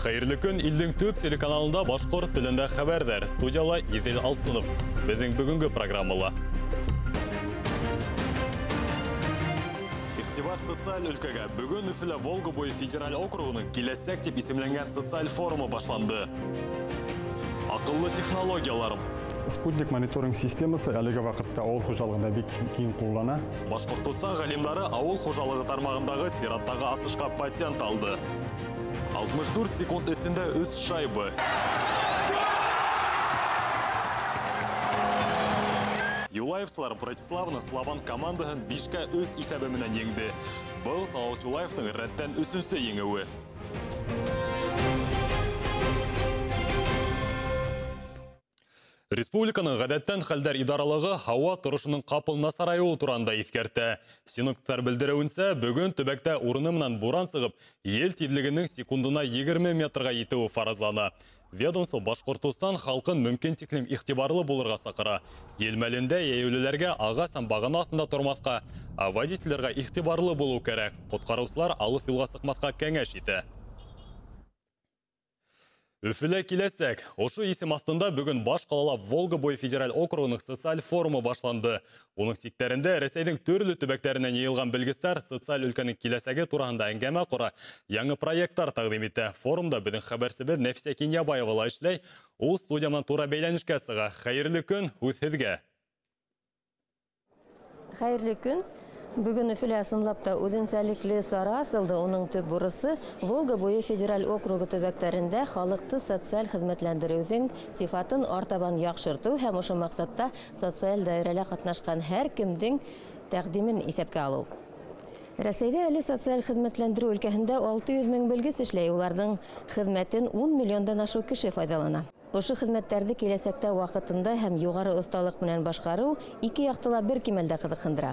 Хәйерле көн, илдең төп телеканалында башҡорт телендә хәбәрҙәр. Студияла Иҙел Алсынов. Беҙҙең бөгөнгө программала. Иғтибар социаль өлкәгә. Бөгөн Өфөлә Волга буйы федераль округының «Киләсәк» тип исемләнгән социаль форумы башланды. Аҡыллы технологиялар. Спутник мониторинг системасы әлеге ваҡытта ауыл хужалығында бик киң ҡуллана. Башҡортостан ғалимдары ауыл хужалығы тармағындағы сираттағы асышҡа патент алды. 64 секунд эсендә 3 шайба. Юлаевсылар Братиславаны Слован командаһын 5-3 иҫәбе менән еңде. Был Салауат Юлаевтың рәттән 3-нсе еңеүе. Республиканың ғәҙәттән хәлдәр идаралығы һауа торошоноң ҡапыл насарайыуы тураһында иҫкәртә. Синоптиктар белдереүенсә, бөгөн төбәктә урыны менән буран сығып, ел тиҙлегенең секундына 20 метрға етеүе фаразлана. Ведомство Башҡортостан халҡын мөмкин тиклем иғтибарлы булырға саҡыра. Ел мәлендә йәйәүлеләргә ағас һәм бағана аҫтында тормаҫҡа, ә водителдәргә иғтибарлы булыу кәрәк. Ҡотҡарыусылар алыҫ юлға сыҡмаҫҡа кәңәш итә. Өфөлә киләсәк. Ошо исем аҫтында бөгөн баш ҡалала Волга буйы федераль округының социаль форумы башланды. Уның сиктәрендә Рәсәйҙең төрлө төбәктәренән йыйылған белгестәр социаль өлкәнең киләсәге тураһында әңгәмә ҡора, яңы проекттар тәҡдим итә. Форумда беҙҙең хәбәрсебеҙ Нәфисә Кинйәбаева ла эшләй. Ул студия менән тура бәйләнешкә сыға. Хәйерле көн, һүҙ һеҙгә. Хәйерле көн. Бөгөн Өфөлә ысынлап та үҙенсәлекле сара асылды. Уның төп бурысы Волга буйы федераль округы төбәктәрендә халыҡты социаль хеҙмәтләндереүҙең сифатын артабан яҡшыртыу һәм ошо маҡсатта социаль даирәлә ҡатнашҡан һәр кемдең тәҡдимен иҫәпкә алыу. Рәсәйҙә әле социаль хеҙмәтләндереү өлкәһендә 600 мең белгес эшләй. Уларҙың хеҙмәтен 10 миллиондан ашыу кеше файҙалана. Ошо хеҙмәттәрҙе киләсәктә ваҡытында һәм юғары оҫталыҡ менән башҡарыу ике яҡты ла бер кимәлдә ҡыҙыҡһындыра.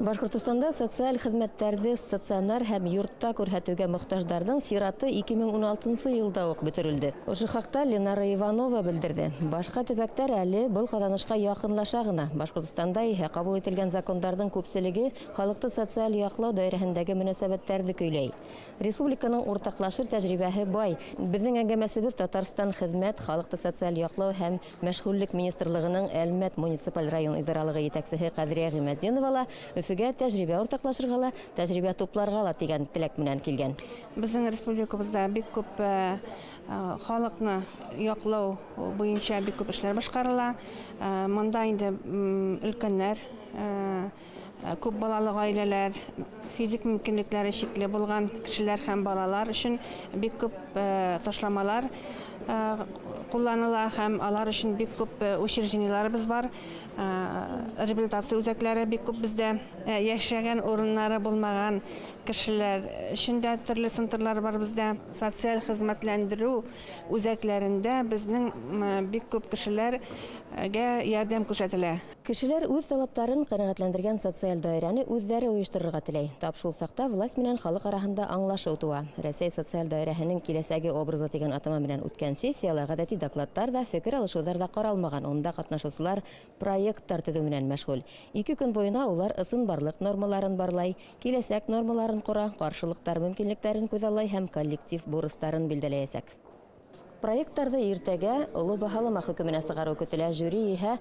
Башҡортостанда социаль хеҙмәттәрҙе стационар һәм йортта күрһәтеүгә мохтаждарҙың сираты 2016 йылда уҡ бөтөрөлдө. Ошо хаҡта Ленара Иванова белдерҙе. Башҡа төбәктәр әле был ҡаҙанышҡа яҡынлаша ғына. Башҡортостанда иһә ҡабул ителгән закондарҙың күпселеге халыҡты социаль яҡлау даирәһендәге мөнәсәбәттәрҙе көйләй. Республиканың уртаҡлашыр тәжрибәһе бай. Беҙҙең әңгәмәсебеҙ Татарстан хеҙмәт, халыҡты социаль яҡлау һәм мәшғүллек министрлығының Әлмәт муниципаль район идаралығы етәксеһе Ҡәҙриә Ғимәтдинова ла Өфөгә тәжрибә уртаҡлашырға ла, тәжрибә тупларға ла тигән теләк менән килгән. Беҙҙең республикабыҙҙа бик күп халыҡны яҡлау буйынса бик күп эшләр башҡарыла. Мында инде өлкәннәр, күп балалы ғаиләләр, физик мөмкинлектәре шикле булған кешеләр һәм балалар өсөн бик күп ташламалар ҡулланыла һәм алар өсөн бик күп учреждениеларыбыҙ бар, реабилитация үҙәктәре бик күп беҙҙә. Йәшәгән урыннары булмаған кешеләр өсөн дә төрлө центрлар бар беҙҙә. Социаль хеҙмәтләндереү үҙәктәрендә беҙҙең бик күп кешеләргә ярҙам күрһәтелә. Кешеләр үҙ талаптарын ҡәнәғәтләндергән социаль даирәне үҙҙәре ойошторорға теләй. Тап шул саҡта власть менән халыҡ араһында аңлашыу тыуа. Рәсәй социаль даирәһенең киләсәге образы тигән атама менән үткән сессияла ғәҙәти докладтар ҙа, фекер алышыуҙар ҙа ҡаралмаған. Унда ҡатнашыусылар проекттар төҙөү менән мәшғүл. 2 көн буйына улар ысынбарлыҡ нормаларын барлай, киләсәк нормаларын ҡора, ҡаршылыҡтар мөмкинлектәрен күҙаллай һәм коллектив бурыстарын билдәләйәсәк. Проекттарҙы иртәгә оло баһалама хөкөмөнә сығарыу көтөлә. Жюри иһә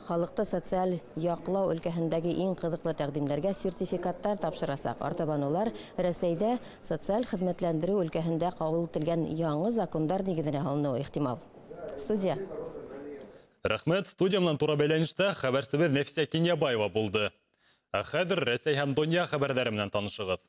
халыҡты социаль яҡлау өлкәһендәге иң ҡыҙыҡлы тәҡдимдәргә сертификаттар тапшырасаҡ. Артабан улар Рәсәйҙә социаль хеҙмәтләндереү өлкәһендә ҡабул ителгән яңы закондар нигеҙенә һалыныуы ихтимал. Студия. Рәхмәт. Студия менән тура бәйләнештә хәбәрсебеҙ Нәфисә Кинйәбаева булды. Ә хәҙер Рәсәй һәм донъя хәбәрҙәре менән танышығыҙ.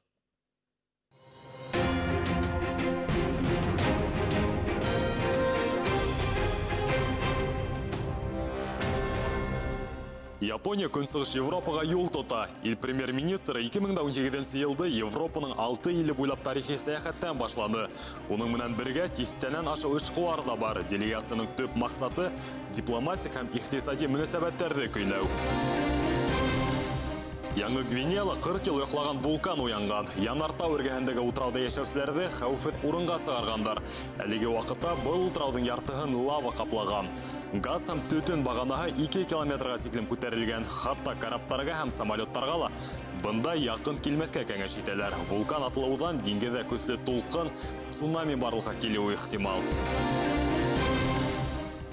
Япония Көнсығыш Европаға юл тота. Ил премьер-министры 2017 йылды Европаның 6 иле буйлап тарихи сәйәхәттән башланы. Уның менән бергә тиҫтәнән ашыу эшҡыуар ҙа бар. Делегацияның төп маҡсаты дипломатик һәм иҡтисади мөнәсәбәттәрҙе көйләү. Яңы Гвинеяла 40 йыл йоҡлаған вулкан уянған. Янартау эргәһендәге утрауҙа йәшәүселәрҙе хәүефһеҙ урынға сығарғандар. Әлеге ваҡытта был утрауҙың яртыһын лава ҡаплаған. Газ һәм төтөн бағанаһы 2 километрға тиклем күтәрелгән. Хатта караптарға һәм самолеттарға ла Бында яҡын килмәҫкә кәңәш итәләр. Вулкан атылыуҙан диңгеҙҙә көслө тулҡын, цунами барлыҡҡа килеүе ихтимал.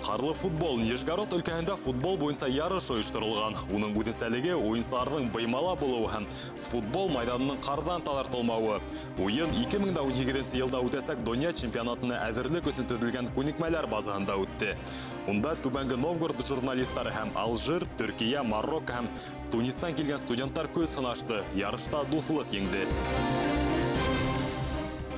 Ҡарлы футбол. Нижегород өлкәһендә футбол буйынса ярыш ойошторолған. Уның үҙенсәлеге уйынсыларҙың быймала булыуы һәм футбол майҙанының ҡарҙан таҙартылмауы. Уйын 2018 йылда үтәсәк донъя чемпионатына әҙерлек өсөн төҙөлгән күнекмәләр базаһында үтте. Унда Түбәнге Новгород журналистары һәм Алжир, Төркиә, Марокко һәм Тунистан килгән студенттар көс һынашты. Ярышта дуҫлыҡ еңде.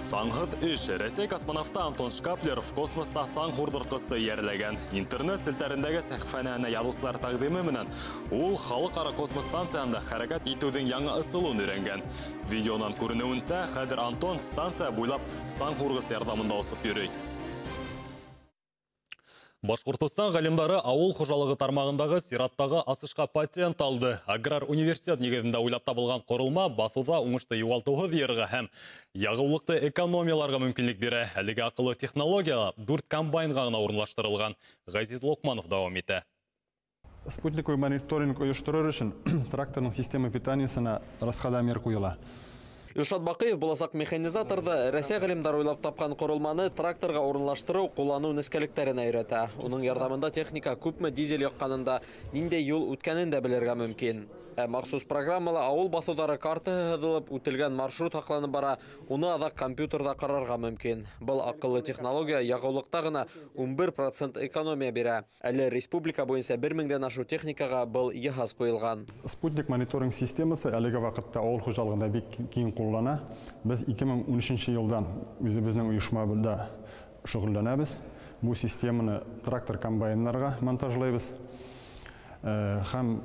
Саңһыҙ эш. Рәсәй космонавты Антон Шкаплеров космоста саң һурҙыртҡысты эйәрләгән. Интернет селтәрендәге сәхифәнәһенә яҙыусылар тәҡдиме менән ул халыҡ-ара космос станцияһында хәрәкәт итеүҙең яңы ысулын өйрәнгән. Видеонан күренеүенсә, хәҙер Антон станция буйлап саң һурғыс ярҙамында осоп йөрөй. Башҡортостан ғалимдары ауыл хужалығы тармағындағы сираттағы асышҡа патент алды. Аграр университет нигеҙендә уйлап табылған ҡоролма баҫыуҙа уңышты юғалтыуһыҙ йыйырға һәм яғыулыҡты экономияларға мөмкинлек бирә. Әлеге аҡыллы технология 4 комбайнға ғына урынлаштырылған. Ғәзиз Лоҡманов дауам итә. Спутниковый мониторинг ойошторор өсөн тракторның система питаниясына расходомер ҡуйыла. Илшат Баҡыев буласаҡ механизаторҙы Рәсәй ғалимдары уйлап тапҡан ҡоролманы тракторға урынлаштырыу, ҡулланыу нескәлектәренә өйрәтә. Уның ярҙамында техника күпме дизель яҡҡанын да, ниндәй юл үткәнен дә белергә мөмкин. Махсус программала ауыл баҫыуҙары картаһы һыҙылып, үтелгән маршрут һаҡланып бара, уны аҙаҡ компьютерҙа ҡарарға мөмкин. Был аҡыллы технология яғыулыҡта ғына 11% экономия бирә. Әле республика буйынса 1000-дән ашыу техникаға был йыһаз ҡуйылған. Спутник мониторинг системасы әлеге ваҡытта ауыл хужалығында бик киң ҡуллана. Беҙ 2013 йылдан үҙебеҙҙең ойошмабыҙҙа шөғөлләнәбеҙ. Бу системаны трактор комбайннарға монтажлайбыҙ. Һәм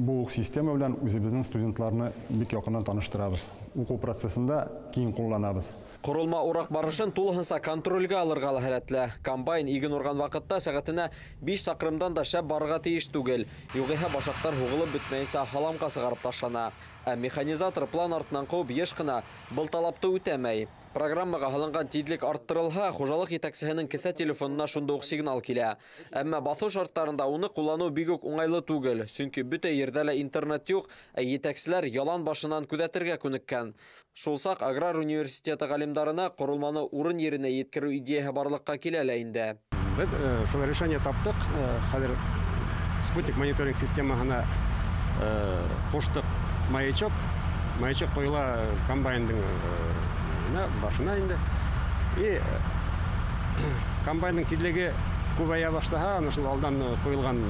бу система белән үҙебеҙҙең студентларны бик яҡындан таныштырабыҙ. Уҡыу процессында киң ҡулланабыҙ. Ҡоролма ураҡ барышын тулыһынса контролгә алырға ла һәләтле. Комбайн иген урған ваҡытта сәғәтенә 5 саҡрымдан да шәп барырға тейеш түгел. Юғиһә башаҡтар һуғылып бөтмәйенсә һаламға сығарып ташлана. Ә механизатор план артынан ҡыуып йыш ҡына был талапты үтәмәй. Программаға һалынған тиҙлек арттырылһа, хужалыҡ етәксеһенең кеҫә телефонына шунда уҡ сигнал килә. Әммә баҫыу шарттарында уны ҡулланыу бик үк уңайлы түгел, сөнки бөтә ерҙә лә интернет юҡ, ә етәкселәр ялан башынан күҙәтергә күнеккән. Шул саҡ аграр университеты ғалимдарына ҡоролманы урын еренә еткереү идеяһы барлыҡҡа килә лә инде. Беҙ шул решение таптыҡ, хәҙер спутник мониторинг системаһына ҡуштыҡ маячок. Маячок ҡуйыла комбайндың башына инде. И комбайндың тиҙлеге күбәйә башлаһа, ана шул алдан ҡуйылған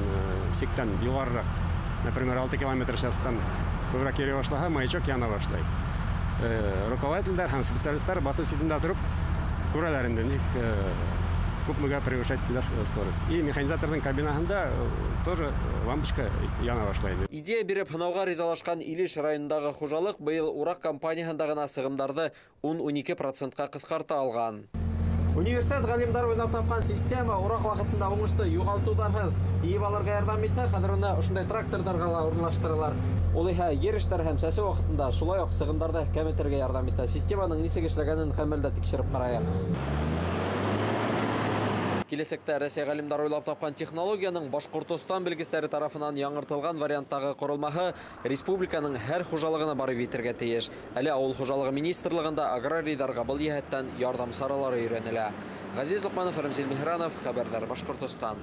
сиктән юғарыраҡ, например, 6 километр частан күберәк йөрөй башлаһа, маячок яна башлай. Руководителдәр һәм специалисттар баҫыу ситендә тороп күрәләр инде, нисек күпмегә превышать скорость. И механизаторҙың кабинаһында тоже лампочка яна башлай. Идея биреп һынауға ризалашҡан Илеш районындағы хужалыҡ быйыл ураҡ компанияһында ғына сығымдарҙы 10-12%-ҡа ҡыҫҡарта алған. Университет ғалимдары уйлап тапҡан система ураҡ ваҡытында уңышты юғалтыуҙарһыҙ йыйып алырға ярҙам итә. Хәҙер уны ошондай тракторҙарға ла урынлаштыралар. Ул иһә ер эштәре һәм сәсеү ваҡытында шулай уҡ сығымдарҙы кәметергә ярҙам итә. Системаның нисек эшләгәнен ғәмәлдә тикшереп ҡарайыҡ. Киләсәктә Рәсәй ғалимдары уйлап тапҡан технологияның Башҡортостан белгестәре тарафынан яңыртылған варианттағы ҡоролмаһы республиканың һәр хужалығына барып етергә тейеш. Әле Ауыл хужалығы министрлығында аграрийҙарға был йәһәттән ярҙам саралары өйрәнелә. Ғәзиз Лоҡманов, Рәмзил Миһранов, Хәбәрҙәр, Башҡортостан.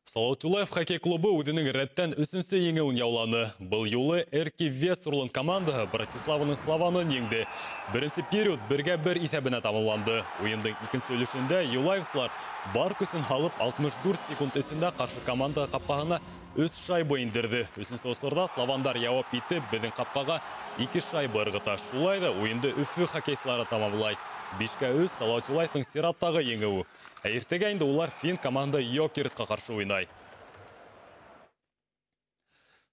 Салават Юлаев хоккей клубы үҙенең рәттән 3-нсе еңеүен яуланы. Был юлы Эрки Вестерланд командаһы Братиславаның Славанын еңде. Беренсе период 1-1 иҫәбенә тамамланды. Уйындың икенсе өлөшөндә юлаевсылар бар көсөн һалып 64 секунд эсендә ҡаршы команда ҡапҡаһына 3 шайба индерҙе. Өсөнсө осорҙа славандар яуап итеп беҙҙең ҡапҡаға 2 шайба ырғыта. Шулай ҙа уйынды Өфө хоккейсылары тамамлай. 5-3 Салават Юлаевтың сираттағы еңеүе. Ә иртәгә инде улар фин команда Йокеритҡа ҡаршы уйнай.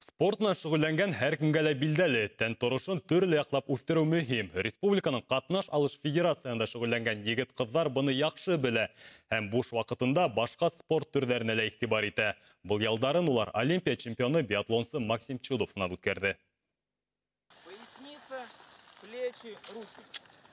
Спорт менән шөғөлләнгән һәр кемгә лә билдәле, тән торошон төрлө яҡлап үҫтереү мөһим. Республиканың ҡатнаш алыш федерацияһында шөғөлләнгән егет-ҡыҙҙар быны яҡшы белә һәм буш ваҡытында башҡа спорт төрҙәренә лә иғтибар итә. Был ялдарын улар Олимпия чемпионы биатлонсы Максим Чудов менән үткәрҙе. Поясница, плечи, руки.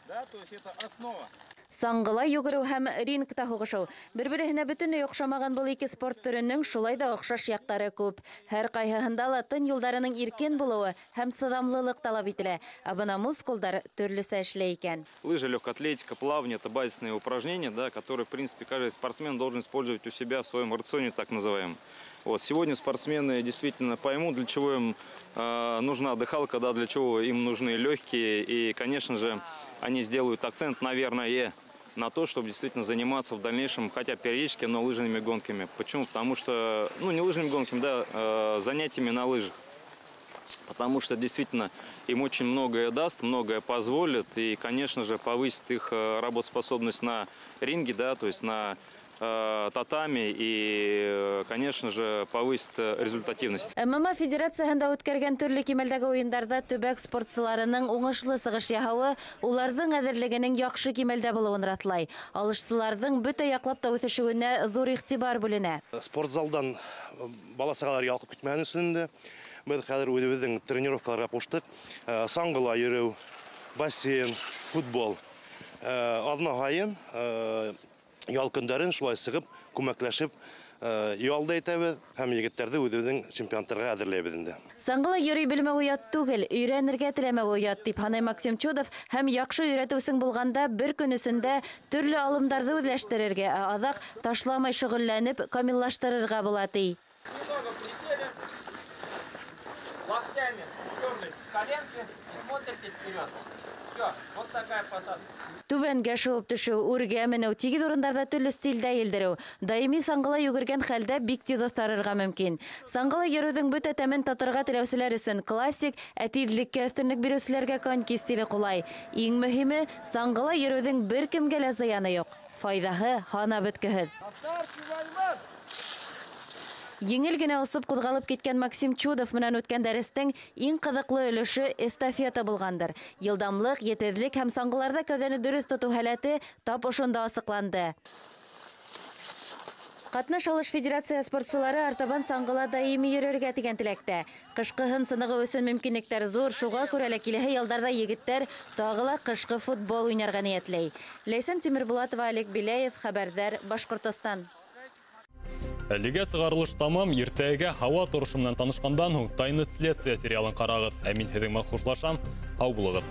Да, то есть это основа. Саңғыла йүгереү һәм рингта һуғышыу. Бер-береһенә бөтөнләй оҡшамаған был ике спорт төрөнөң шулай ҙа оҡшаш яҡтары күп. Һәр ҡайһыһында ла тын юлдарының иркен булыуы һәм сыҙамлылыҡ талап ителә. Ә бына мускулдар төрлөсә эшләй икән. Лыжи, легкая атлетика, плавание – это базисные упражнения, да, которые, в принципе, каждый спортсмен должен использовать у себя в своем рационе, так называемом. Вот, сегодня спортсмены действительно поймут, для чего им нужна дыхалка, да, для чего им нужны легкие. И, конечно же, они сделают акцент, наверное, на то, чтобы действительно заниматься в дальнейшем, хотя периодически, но лыжными гонками. Почему? Потому что, ну, не лыжными гонками, да, занятиями на лыжах. Потому что действительно им очень многое даст, многое позволит и, конечно же, повысит их работоспособность на ринге, да, то есть на татами и, конечно же, повысит результативность. ММА федерацияһында үткәргән төрлө кимәлдәге уйындарҙа төбәк спортсыларының уңышлы сығыш яһауы уларҙың әҙерлегенең яҡшы кимәлдә булыуын раҫлай. Алышсыларҙың бөтә яҡлап та үҫешеүенә ҙур иғтибар бүленә. Спортзалдан бала-сағалар ялҡып китмәһен өсөн инде беҙ хәҙер үҙебеҙҙең тренировкаларға ҡуштыҡ. Саңғыла йөрөү, бассейн, футбол. Аҙна һайын ял көндәрен шулай сығып, күмәкләшеп ял да итәбеҙ һәм егеттәрҙе үҙебеҙҙең чемпионаттарға әҙерләйбеҙ инде. Саңғыла йөрөй белмәү оят түгел, өйрәнергә теләмәү оят, тип һанай Максим Чудов һәм яҡшы өйрәтеүсең булғанда бер көн эсендә төрлө алымдарҙы үҙләштерергә, ә аҙаҡ ташламай шөғөлләнеп камиллаштырырға була, ти. Немного присели, локтями уперлись в коленки и смотрите вперед. Все, вот такая посадка. Түбәнгә шыуып төшөү, үргә менеү, тигеҙ урындарҙа төрлө стилдә елдереү. Даими саңғыла йүгергән хәлдә бик тиҙ оҫтарырға мөмкин. Саңғыла йөрөүҙең бөтә тәмен татырға теләүселәр өсөн классик, ә тиҙлеккә өҫтөнлөк биреүселәргә коньки стиле ҡулай. Иң мөһиме, саңғыла йөрөүҙең бер кемгә лә зыяны юҡ. Файҙаһы һанап бөткөһөҙ. Еңел генә осоп ҡуҙғалып киткән Максим Чудов менән үткән дәрестең иң ҡыҙыҡлы өлөшө эстафета булғандыр. Йылдамлыҡ, етеҙлек һәм саңғыларҙа кәүҙәне дөрөҫ тотоу һәләте тап ошонда асыҡланды. Ҡатнаш алыш федерация спортсылары артабан саңғыла даими йөрөргә тигән теләктә. Ҡышҡыһын сынығыу өсөн мөмкинлектәр ҙур, шуға күрә лә киләһе ялдарҙа егеттәр тағы ла ҡышҡы футбол уйнарға ниәтләй. Ләйсән Тимербулатова, Олег Беляев, Хәбәрҙәр, Башҡортостан. Әлегә сығарылыш тамам, иртәгә һауа торошо менән танышҡандан һуң «Тайны следствия» сериалын ҡарағыҙ. Ә мин һеҙҙең менән хушлашам. Һау булығыҙ.